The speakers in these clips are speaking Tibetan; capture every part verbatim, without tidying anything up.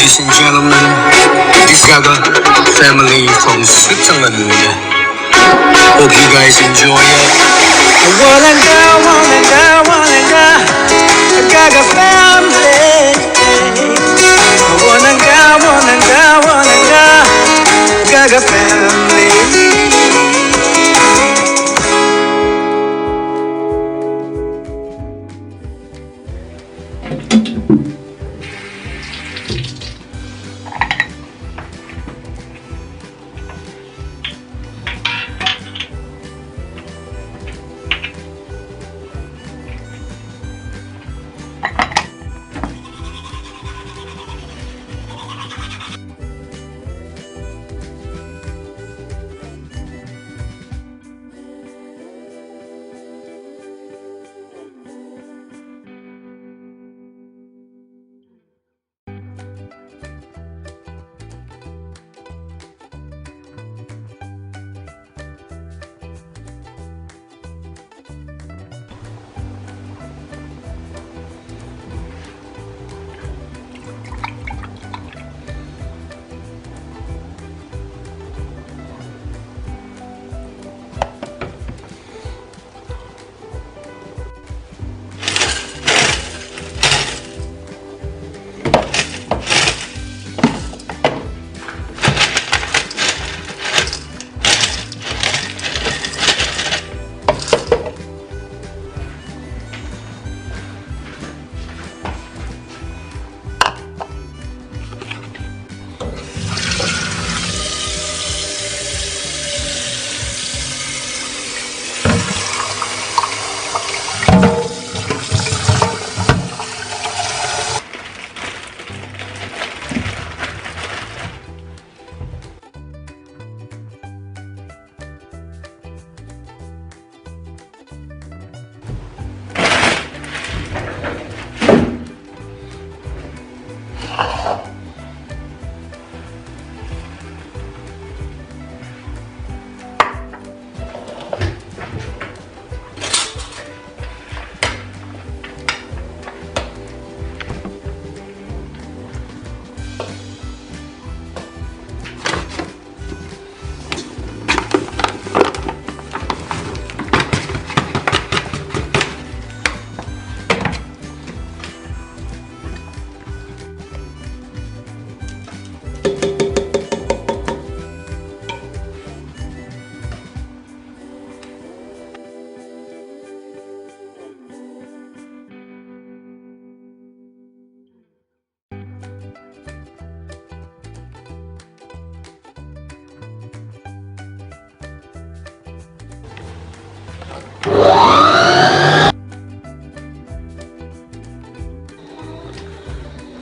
Ladies and gentlemen, this Gaga family from Switzerland. Hope you guys enjoy it. Wananga, wananga, wananga, Gaga family. Wananga, wananga, wananga, Gaga family.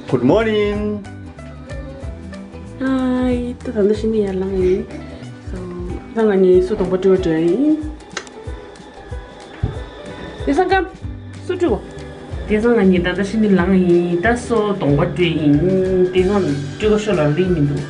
Good morning. Hi, ད་ད་ལྟ་ཤི་ནི་ཡར་ལངས་ཡིན། So ད་ང་གཉིས་སོ་གདོང་པ་བཀྲུ་བ་འགྲོ་ཡིན། དེང་སང་ཀམ་སུ་བཀྲུ་གོ། དེང་སང་ང་གཉིས་ད་ལྟ་ཤི་ནི་ལངས་ཡིན། ད་སོ་གདོང་པ་བཀྲུས་ཡིན། དེང་སང་བཀྲུ་ག་ཤོ་ལ་ལིང་མི་འདུག།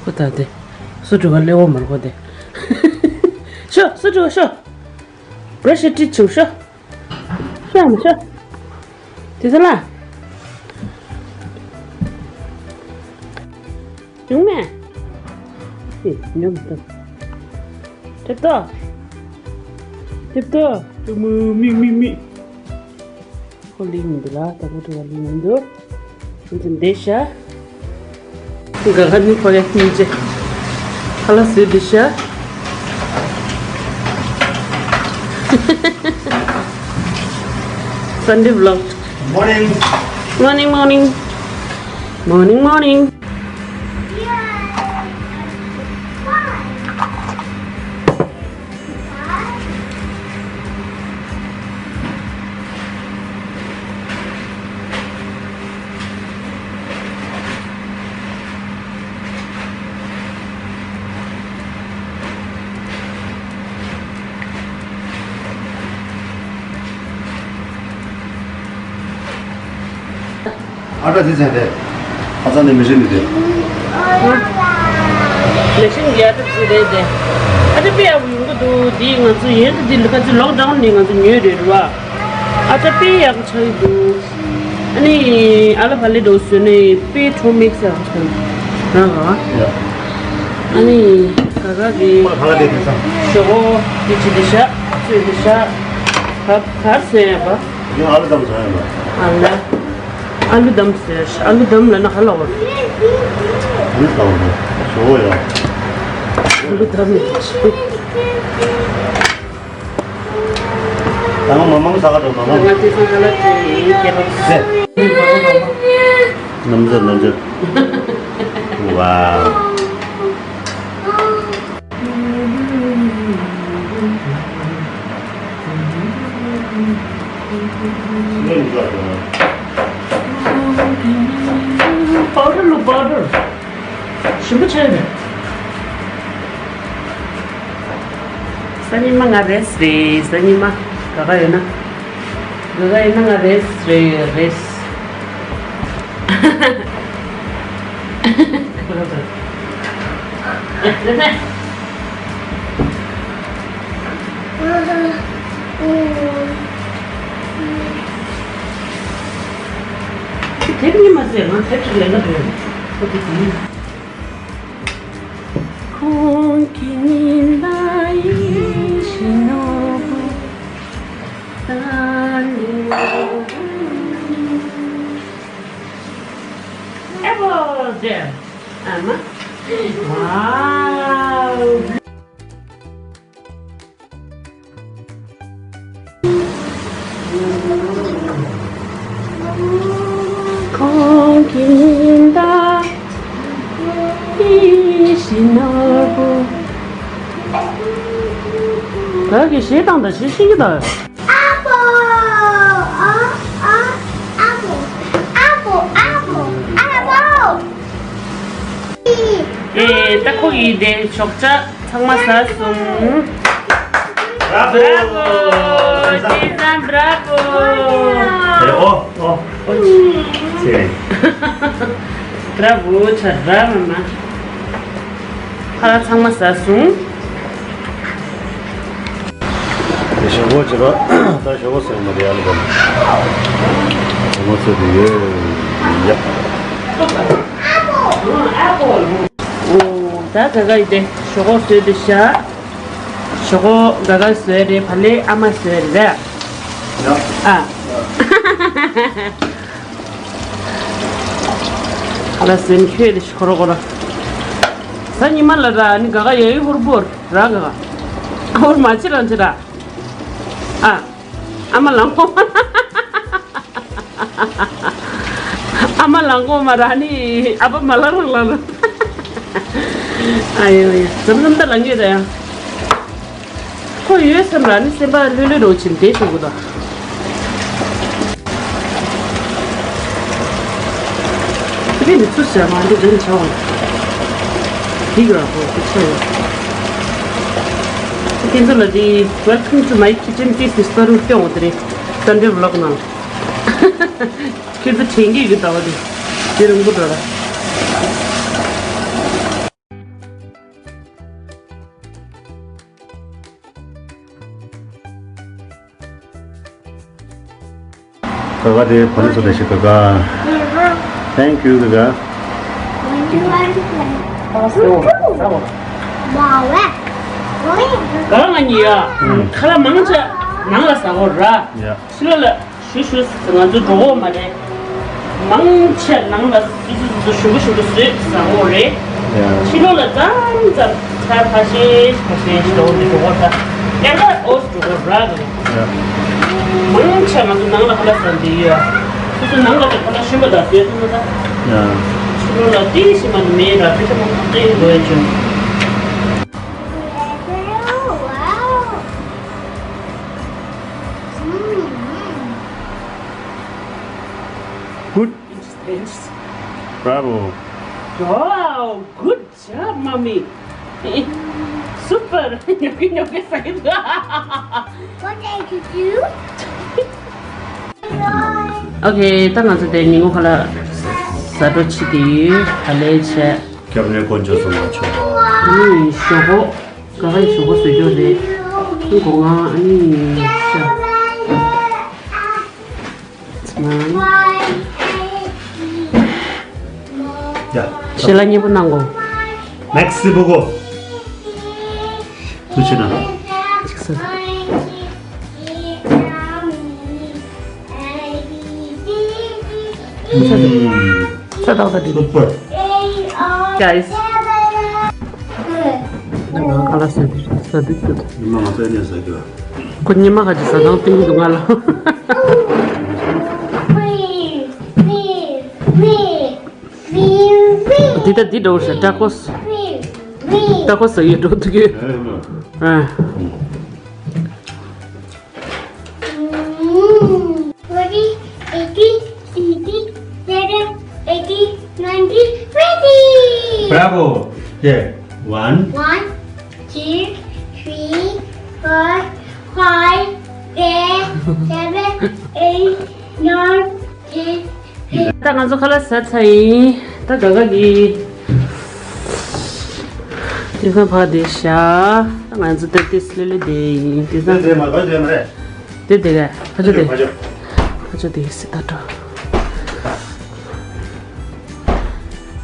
ཁོ་ད་དེ་སུ་འགྲོ་ག་སླེབས་འོ་མར་ཁོ་དེ། ཤོ་སུ་འགྲོ་ཤོ། Brush your teeth ཤོ། ཤོ་མ་ཤོ། དེ་ཚོ་ལ། ཡོང་མེད། ཨེ་ཉོ་མི་ཐུབ། ཐེབས་ཏོ། ཐེབས་ཏོ། ཏུ་མུ་མིག་མིག་མིག། ཁོ་ལིང་མི་འདུག་ལ། ད་ཁོ་ཐུ་བ་ལིང་མི་འདུག། ཁོ་ཚོ་འདེད་ཤ། ག་ག་ནི་ཁོ་ཡ་སྙིང་རྗེ། ཁ་ལག་བཟོས་འདི་ཤ། Sunday vlog. Morning. Morning, morning. Morning, morning. ཨ་དེ་ཚེ་དེ། ཨ་ཚ་ནས་མི་ཤེས་ནི་དེ། ལེགས་ཤིང་རྒྱལ་དུ་ཚུད་རེད་དེ། ཨ་ཅེ་དཔེ་ཡག་པོ་ཡོང་གི་འདུག་འདི་ང་ཚོ་ཡན་དུ་འདི་ལ་ཁ་ཚུད་ལོག་ཌའོན་ནས་ང་ཚོ་ཉོས་རེད་རུ་བ། ཨ་ཅེ་དཔེ་ཡག་པོ་ཆགས་ཀྱི་འདུག་ཨ་ནི་ཨ་ལ་བ་ལེ་འགྲོ་བཟོས་ནས་དཔེ་ཁྲོ་མིག་སེ་ཡག་པོ་ཆགས་ཀྱི་འདུག་རང་ག་ཡ། ཨ་ནི་ག་ག་གི་མ་ག་ག་དེ་དེ་ས། ཞོག་གོ་དེ་ཅི་དེ་ཤ་ཚོས་དེ་ཤ་ག་གར་སེ་ཡ་པ། ཡང་ཨ་ལ་དམ་ས་ཡ་པ། ཨ་ལ། ཨ་ལུ་དམ་ཟེར། ཨ་ལུ་དམ་ལབ་ན་ཧ་ལ་བ། ཨ་ལུ་དམ་ཟེར་ཞོ་ཡ། ཨ་ལུ་དམ་ཟེར། ད་ང་མ་མང་ས་ག་དང་མ་མང་། ང་དེ་ཚོ་ཧ་ལ་དེ་ཡིན་སྐྱེ་བ་ཟེར། ནམ་ཟེར་ནམ་ཟེར། ཝའོ། པའོ་ཌར་ལོ་པའོ་ཌར། ཞིམ་པོ་ཆགས་ཡོད་རེད། སང་ཉིན་མ་ང་རེས་རེད། སང་ཉིན་མ་ག་ག་ཡོད་ན། ག་ག་ཡིན་ན་ང་རེས་རེད་རེས། དེབ་གཉིས་མ་ཟད་ང་དེབ་ཅིག་ལེན་ག་འདོད། ཁོ་དེ་དེ་ཡིན། ཁོང་གི་ཉི་ཟླ་ཡིད་བཞིན་ནོར་བུ། Apple jam. ཨ་མ། ཝའོ། ཁོང་གི་ཉི་ཟླ་ཡིད་བཞིན་ནོར་བུ། བོད་ཀྱི་གཞས་བཏང་དང་གཞས་ཤེས་ཀྱི་དང་། Apple, apple, apple, apple, apple. ཨེ། ད་ཁོ་ཡི་དེ་ཞོགས་ཇ་ཚང་མ་ཟ་སོང་། Bravo! Bravo! Jason, bravo! ཨོ་ཨོ། ཚེ་རིང་། Bravo ཆ་ར་མ་མ། ཁ་ལག་ཚང་མ་ཟ་སོང་། དེ་ཞོག་གོ་བྱེད་པ། ད་ཞོག་གོ་ཟེར་མ་རེད་ཨ་ལ་པ། ཞོག་གོ་ཚོད་དུ་ཡོད་ཡ། ཨོ་ད་ག་ག་ཡི་དེ་ཞོག་གོ་བཟོས་ཏེ་བཞག་ཞོག་གོ་ག་ག་བཟོས་རེད། བ་ལེ་ཨ་མ་བཟོས་རེད། ཡ། ཨ། ཁ་ལག་ཟིན་ཁྱོད་ལ་ཤོར་གོ་ར། ས་ཉི་མ་ལ་ར་ནི་ག་ག་ཡ་ཡི་ཧུར་པོར་ར་ག་ག་ཧུར་མ་ཅི་རང་ཅི་ར། ཨ། ཨ་མ་ལང་གོ་མ། ཨ་མ་ལང་གོ་མ་ར་ནི་ཨ་ཕ་མ་ལ་རང་ལ་ར། ཨ་ཡོ་ཡ་ཙམ་ཙམ་ད་ལང་གི་ར་ཡ། ཁོ་ཡོད་སེམས་ར་ནི་སེམས་པ་ལྷོད་ལྷོད་རོ་ཆེན་དེ་ཞུ་གི་དང་། དེ་ནི་ཚུར་བྱ་མ་འདི་རིན་ཆ་བ། འདི་ག་ཧོ་དེ་ཆ་ཡོད། ཁྱེད་ཚོ་ལ་འདི། Welcome to my kitchen, this is Paru Pyong, the Sunday vlog now. ཁྱེད་ཚོ་དྲན་གི་ཡོད་གི་ཟླ་བ་འདི། དེ་རིང་པོ་འགྲོ་ར། ག་ག་དེ་ཕ་ནི་སོ་དེ་ཞིག་ག་ག Thank you ག་ག་ག་ང་གཉིས་ཡ། ཁ་ལག་མང་ཆེ་ནང་ལ་ཟ་གོ་ར། ཕྱི་ལོགས་ལ། ཞུ་ཞུ་ང་ཚོ་འགྲོ་འོ་མ་རེད། མང་ཆེ་ནང་ལ་སུ་སུ་སུ་སུ་ཞུ་གུ་ཞུ་གུ་བཟོས་བཟང་འོ་རེད། ཕྱི་ལོགས་ལ་ཙམ་ཙམ་ཚར་ཁ་ཤས་ཁ་ཤས་ཞིག་འགྲོ་འོ་འགྲོ་འོ་ད་ཡང་ད་ཨོ་སི་འགྲོ་འོ་ར་གི། མང་ཆེ་ང་ཚོ་ནང་ལ་ཁ་ལག་ཟ་འདི་ཡོད། སུ་སུ་ནང་ལ་ཁ་ལག་ཞུ་མ་ད་བཟོས་ཐུབ་མ་ད། ཕྱི་ལོགས་ལ་ཏི་ཞིག་མ་མེད་ར་ཕི་ཤ་མ་ཏི་འགྲོ་ཡ་བྱུང་། Good. Bravo. Wow, good job, mommy. Super. ཉོ་གི་ཉོ་གི་ཟ་གི་འདུག What did you do? Okay, ད་ང་ཚོ་དེ་ཉིན་མོ་ཁ་ལག་ ཟ་འགྲོ་བྱེད་ཀྱི་ཡོད། ག་ལེ་བྱས། སྐྱབས་གནས་དཀོན་མཆོག་གསུམ་ལ་མཆོད་པ། ཨ་ནི་ཞོག་ཁོག་ག་ག་ཡི་ཞོག་ཁོག་བཟོས་རྒྱུ་རེད། སྒོ་ང་ཨ་ནི་ཤ། ཡ། ཞལ་ལག་མཉེས་པོ་གནང་གོ། མེག་སི་བུ་གོ། ཐུགས་ཆེ་གནང་། ཅིག་ཟ། ས་ཏག་ཏག་འདི། སུ་པར། Guys། ང་ཁ་ལག་ཟ་འདི་ཟ་འདི་ཟ་འདི། ཉི་མ་ང་ཚོ་ནས་ཟ་རྒྱུ། ཁོ་ཉི་མ་ཁ་ཅིག་ཟ་སྟངས་སྟོན་གྱི་འདུག་ང་ལ། འདི་ལྟ་འདི་འདྲ་བོ་ཟ་ཏྲ་ཀོ་ས། ཏྲ་ཀོ་ས་ཡི་འགྲོ་འདུག་གི། ཨ། Forty, eighty, seventy, eighty, ninety, twenty. Bravo. Yeah. One. One, two, three, four, five, six, seven, eight, nine, ten. ད་ང་ཚོ་ཁ་ལག་ཟ་ཚར་ཡིན། ད་ག་ག་གི་དེང་སང་ཕར་བསྡད་ཤག་ད་ང་ཚོ་ད་ཏིས་ལེ་ལེ་བསྡད་ཡིན། དེང་སང་དེ་དེ་མ་ག་དེ་མ་རེད། དེ་དེ་ག་ཕ་ཆོ་དེ་ཕ་ཆོ་ཕ་ཆོ་དེ་སི་ད་འགྲོ།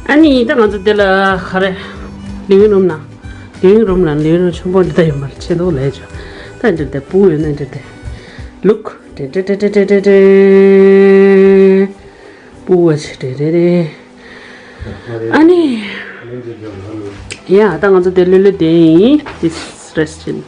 ཨ་ནི་ད་ང་ཚོ་དེ་ལ་ག་རེ། ལིང་རུམ་ན། ལིང་རུམ་ན་ལིང་རུམ་ཆེན་པོ་འདི་ད་ཡོད་མ་རེད། ཆེ་མདོག་ལས་ཆོ། ད་འདིར་དེ་སྤུ་ཡོད་ན་འདིར་དེ། Look. ཏེ་ཏེ་ཏེ། སྤུ་བ་ཆེ་ཏེ་ཏེ་ཏེ། ཨ་ནི། ཡ་ད་ང་ཚོ་དེ་ལོས་ལོས་དེ་ཡིན། This restaurant.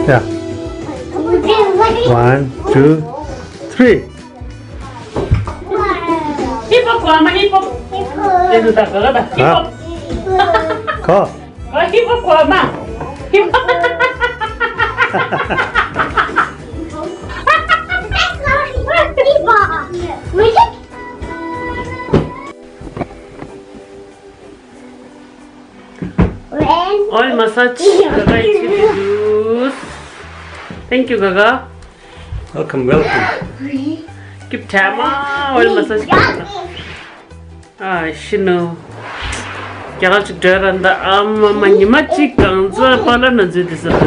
Yeah. One, two, three. Hip hop, come on, hip hop. This is the hip hop. Go. Hip hop, come on. Hip hop. Oil massage, Gaga is with the juice. Thank you, Gaga. Welcome, welcome. Keep time, ah, oil massage. Ah, shino. རྒྱ་གར་ཅིག་འགྲོ་ར་འདི་ཨ་མ་མ་ཉི་མ་གཅིག་གང་ཚོད་པ་ལ་ན་འཛུལ་དེ་ཟེར་ད།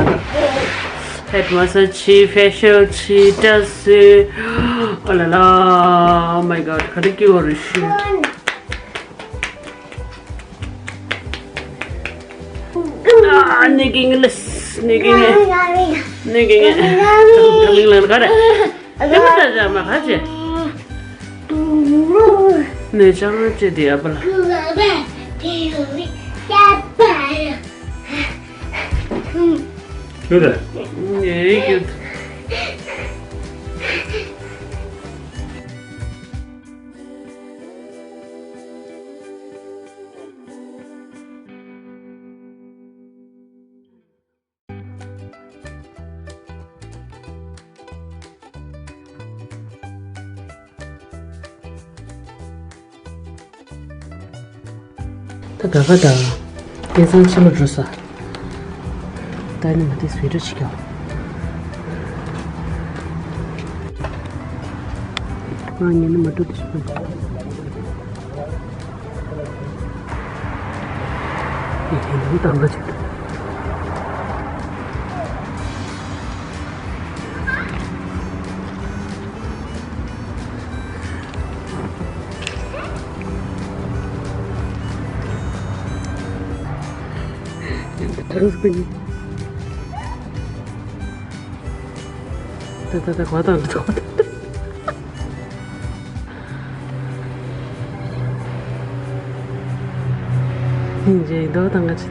Head massage ཆི། Facial ཆི། ཏ་སི། Oh la la, oh my God, ག་རེ་སྐྱིད་པོ་རེད་ཤི། ཨ་ནི་གིང་ལེས་ནི་གིང་ནི་གིང་ད་མིང་ལ་ག་རེ། ཨ་མ་ད་ཅག་མ་ཁ་ཅེ། ནས་ཅང་ཅེ་དེ་ཨ་པ་ལ། ཁྱོད་ད། ངའི་ཁྱོད། ད་ག་ག་ད། དེང་སང་ཕྱི་ལོགས་འགྲོ་ས། ད་ནི་མ་དེ་སུས་འགྲོ་ཆི་ཀྱང་། ང་ཉན་ནི་མ་འགྲོ་དེ་ཞིག་ཨེ་ཧེ་ནང་དང་ག་ཅིག་ད་ད་ད་གོ་ད་གོ་ད། ཡིན་ཅེ་ཡིན་དོ་དང་ག་ཅི།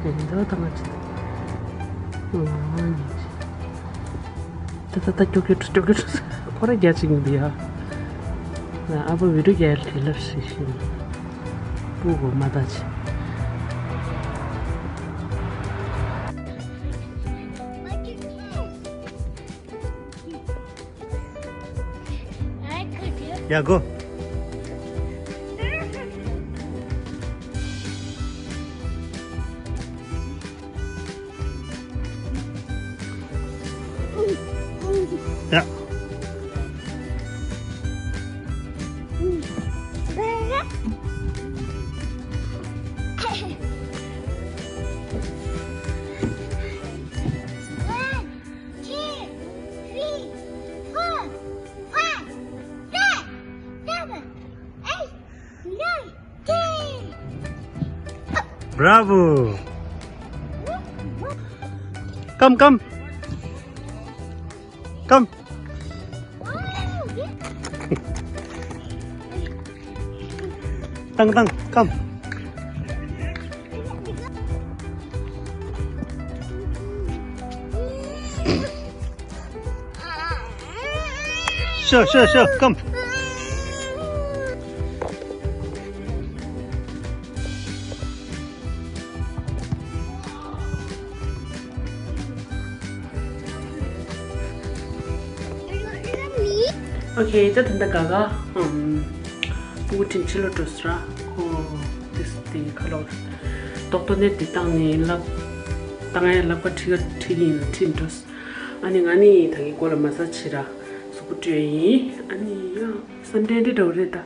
ཡིན་དོ་དང་ག་ཅི། ཨོ་ཡིན་ཅེ། ད་ད་ད་ཀྱོག་ཀྱོག་ཀྱོག་ཀྱོག་ཁོ་ར་རྒྱ་ཅིག་ཡིན་འདི་ཡ། ང་ཨ་ཕ་བི་ཌིའོ་རྒྱག་ཡ་དེ་ལབ་ཤེས་ཤེས། སྤུ་གོ་མ་ད་ཆེ། ཡ་གོ། ཡ། Bravo! Come, come. Come. Tang, tang, come. Sure, sure, sure, come. Okay, ད་ད་ལྟ་ག་ག་ཨམ་སྤུ་གུ་ཁྲིད་ཕྱི་ལོགས་འགྲོ་ས་ར། ཨོ། དེ་དེ་ཁ་ལོག་རྡོག་ཏོ་ནས་དེ་བཏང་ནས་ལབ། བཏང་ཡ་ལབ་ཁ་ཁྲིད་ཁ་ཁྲིད་ཡིན་ལ་ཁྲིད་འགྲོ་ས། ཨ་ནི་ང་ནི་ད་གི་མགོ་ལ་མ་སག་བྱེད་ར། གཟུགས་པོ་བཀྲུས་ཡིན། ཨ་ནི་ཡང་སེམས་ཁྲལ་འདི་འདྲ་བོ་རེད་ད།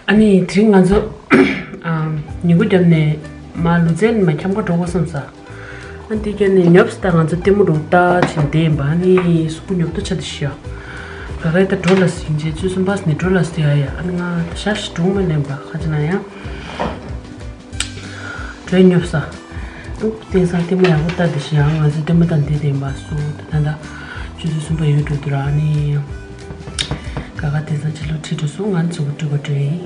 ཨ་ནི་དེ་རིང་ང་ཚོ་ཨམ་ཉིན་གུང་རྒྱབ་ནས་མ་ལུས་རྩལ་མ་འཁྱམ་ཁ་འགྲོ་དགོས་བསམ་ས། ཨ་འདི་ག་ནས་ཉོབ་སྟེ་ང་ཚོ་ལྟད་མོ་འགྲོ་ལྟ་བྱེད་བསྡད་ཡིན་པ། ཨ་ནི་གཟུགས་པོ་ཉོབ་ཏོ་ཆགས་ཏེ་ཤི་ཡ། ག་ག་ད་འགྲོ་ལ་ཟིན་རྗེས་ཆུ་ཚོད་གསུམ་པ་ནས་འགྲོ་ལ་ཟིན་ཡ་ཡ། ཨ་ནི་ང་ད་ཤ་ཤི་འགྲོ་མ་ལེན་པ་ཁ་ཅིག་ན་ཡང་འགྲོ་ཉོབ་ས། ཨུ་བསྟན་ས་ལྟད་མོ་ཡག་པོ་ལྟ་དེ་ཤི་ཡ། ང་ཚོ་ལྟད་མོ་ལྟ་འདི་བསྡད་ཡིན་པ་སུ་ད་ད་ད་ཆུ་ཚོད་གསུམ་པ་ཡོལ་འགྲོ་དུས་ར། ཨ་ནི་ག་ག་བསྟན་ས་ཕྱི་ལོགས་ཁྲིད་འགྲོ་སོང་། ང་ཚོ་ག་འགྲོ་ག་འགྲོ་ཡིན།